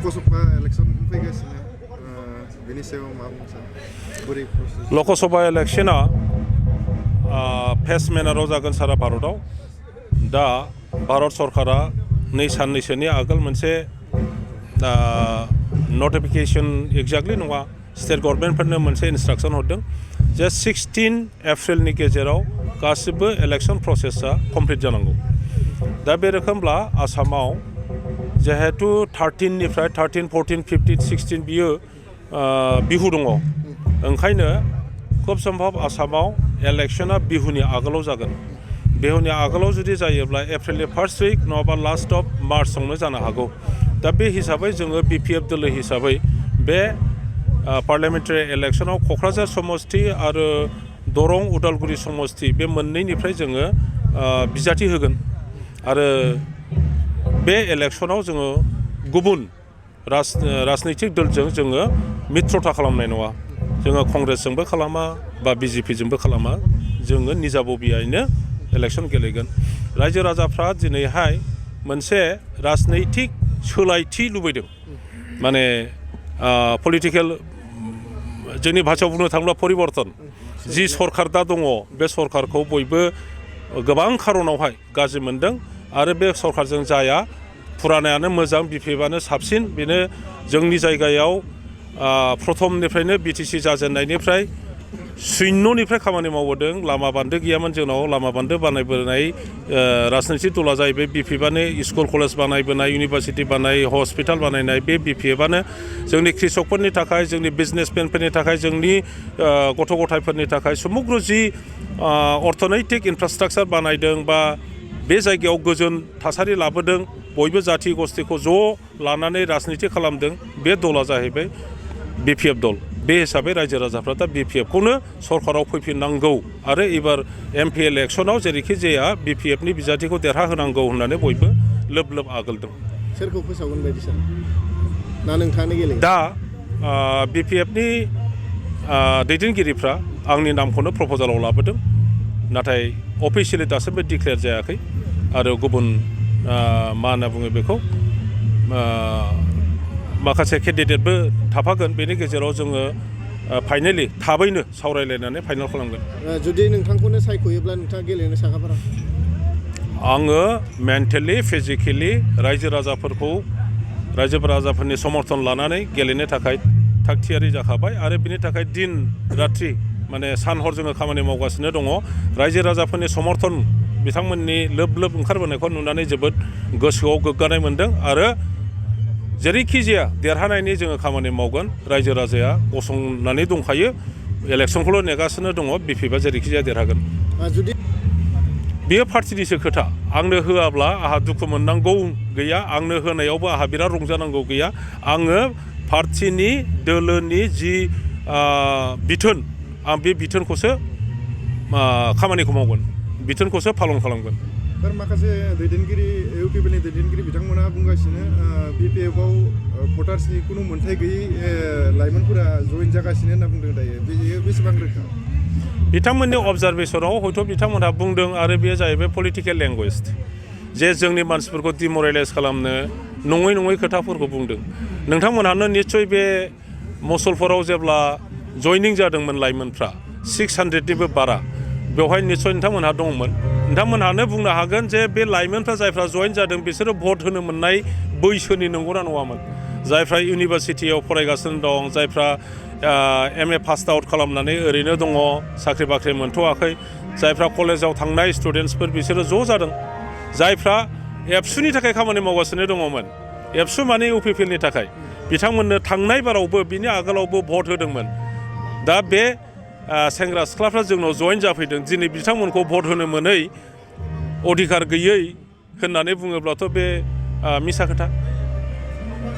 Lok Sabha election फैगासिनो बेनि सायाव मा बुंनो सानो बोरै प्रसेस लकसभा इलेक्शना फेस मेनाराव जागोन सारा भारतआव दा भारत सरकारा नै साननैसोनि आगोल मोनसे नटिफिकेशन एक्जेक्टलि नङा स्टेट गभर्नमेन्टफोरनो मोनसे इन्सट्राक्शन हरदों जे 16 एप्रिलनि गेजेराव गासिबो इलेक्शन प्रसेसा कमप्लिट जानांगौ दा बे रोखोमब्ला आसामाव जिहेतु 13 14 15 16 बियो बिहु दङ ओंखायनो खुब सम्भब आसामाव इलेक्शना बिहुनि आगोलाव जागोन बिहुनि आगोलाव जुदि जायोब्ला एप्रिलनि फार्स्ट उइक नङाबा लास्ट अफ मार्चआवनो जानो हागौ दा बे हिसाबै जोङो बिपिएफ दोलो हिसाबै बे पार्लियामेन्टारि इलेक्शनाव क'क्राझार समस्ति आरो दरं उदालगुरि समस्ति बे मोननैनिफ्राय जोङो बिजाथि होगोन आरो बे इलेक्शनाव जोङो गुबुन राजनैतिक दलजों जोङो मित्रता खालामनाय नङा जोङो कंग्रेसजोंबो खालामा बा बिजेपिजोंबो खालामा जोङो निजा बबियैनो इलेक्शन गेलेगोन रायजो राजाफ्रा दिनैहाय मोनसे राजनैतिक सोलायथि लुबैदों माने पलिटिकेल जोंनि भाषायाव बुंनो थाङोब्ला परिबर्तन जि सरकार दा दङ बे सरकारखौ बयबो गोबां खारनावहाय गाज्रि मोनदों आरो बे सरकारजों जाया फुरानायानो मोजां बिपिएफआनो साबसिन बेनो जोंनि जायगायाव प्रथमनिफ्रायनो बिटिसि जाजेननायनिफ्राय शून्यनिफ्राय खामानि मावबोदों लामा बान्दो गैयामोन जोंनाव लामा बान्दो बानायबोनाय राजनैतिक दला जाहैबाय बिपिएफआनो स्कुल कलेज बानायबोनाय इउनिभारसिटि बानाय हस्पिटाल बानायनाय बे बिपिएफआनो जोंनि कृषकफोरनि थाखाय जोंनि बिजनेसमेनफोरनि थाखाय जोंनि गथ' गथायफोरनि थाखाय समग्र जि अर्थनैतिक इनफ्रास्ट्राक्चार बानायदों बा बे जायगायाव गोजोन थासारि लाबोदों बयबो जाथि गस्थिखौ ज' लानानै राजनिति खालामदों बे दला जाहैबाय बिपिएफ दल बे हिसाबै रायजो राजाफ्रा दा बिपिएफखौनो सरकाराव फैफिननांगौ आरो एबार एमपि इलेक्शनाव जेरैखि जाया बिपिएफनि बिजाथिखौ देरहाहोनांगौ होननानै बयबो लोब लोब आगोलदों सोरखौ फोसावगोन बायदि सानो ना नोंथाङानो गेलेगोन दा बिपिएफनि दैदेनगिरिफ्रा आंनि नामखौनो प्रप'जालाव लाबोदों नाथाय अफिसियेलि दासिमबो डिक्लेयार जायाखै आरो गुबुन मा होनना बुङो बेखौ माखासे केन्डिडेटबो थाफागोन बेनि गेजेराव जोङो फाइनेलि थाबैनो सावरायलायनानै फाइनाल खालामगोन जुदि नोंथांखौनो सायख'योब्ला नोंथाङा गेलेनो साखाफारा आङो मेन्टेलि फिजिकेलि रायजो राजाफोरनि समर्थन लानानै गेलेनो थाखाय थागथियारि जाखाबाय आरो बिनि थाखाय दिन रात्रि माने सान हर जोङो खामानि मावगासिनो दङ रायजो राजाफोरनि समर्थन बिथांमोननि लोब लोब ओंखारबोनायखौ नुनानै जोबोद गोसोआव गोग्गानाय मोनदों आरो जेरैखि जाया देरहानायनि जोङो खामानि मावगोन रायजो राजाया गसंनानै दंखायो इलेक्शनखौल' नेगासिनो दङ बिपिएफआ जेरैखि जाया देरहागोन जुदि बेयो पार्टिनिसो खोथा आंनो होआब्ला आंहा दुखु मोननांगौ गैया आंनो होनायावबो आंहा बिराद रंजानांगौ गैया आङो पार्टिनि दोलोनि जि बिथोन आं बे बिथोनखौसो खामानिखौ मावगोन बिथोनखौसो पालन खालामगोन माखासे दैदेनगिरि इउपिपिएलनि दैदेनगिरि बिथांमोना बुंगासिनो बिपिएफआव भटार्सनि खुनु मोन्थाय गैयै लाइमोनफोरा जइन जागासिनो होनना बुंदों दायो बेयो बेसेबां रोखा बिथांमोननि अबजारभेसनाव हयथ' बिथांमोनहा बुंदों आरो बेयो जाहैबाय पलिटिकेल लेंगुवेज जे जोंनि मानसिफोरखौ डिमरेलाइज खालामनो नङै खोथाफोरखौ बुंदों नोंथांमोनहानो निस्सय बे मसलफोराव जेब्ला जयनिं जादोंमोन लाइमोनफ्रा 600निबो बारा बेवहाय निस्सय नोंथांमोनहा दंमोन नोंथांमोनहानो बुंनो हागोन जे बे लाइमोनफ्रा जायफ्रा जइन जादों बिसोरो भट होनो मोननाय बैसोनि नंगौना नङामोन जायफ्रा इउनिभारसिटियाव फरायगासिनो दं जायफ्रा एमए पास आउट खालामनानै ओरैनो दङ साख्रि बाख्रि मोनथ'वाखै जायफ्रा कलेजाव थांनाय स्टुडेन्टसफोर बिसोरो ज' जादों जायफ्रा एबसुनि थाखाय खामानि मावगासिनो दङमोन एबसु माने इउपिपिएलनि थाखाय बिथांमोननो थांनाय बारावबो बिनि आगोलावबो भट होदोंमोन दा बे सेंग्रा सिख्लाफ्रा जोंनाव जइन जाफैदों दिनै बिथांमोनखौ भट होनो मोनै अधिकार गैयै होननानै बुङोब्लाथ' बे मिसा खोथा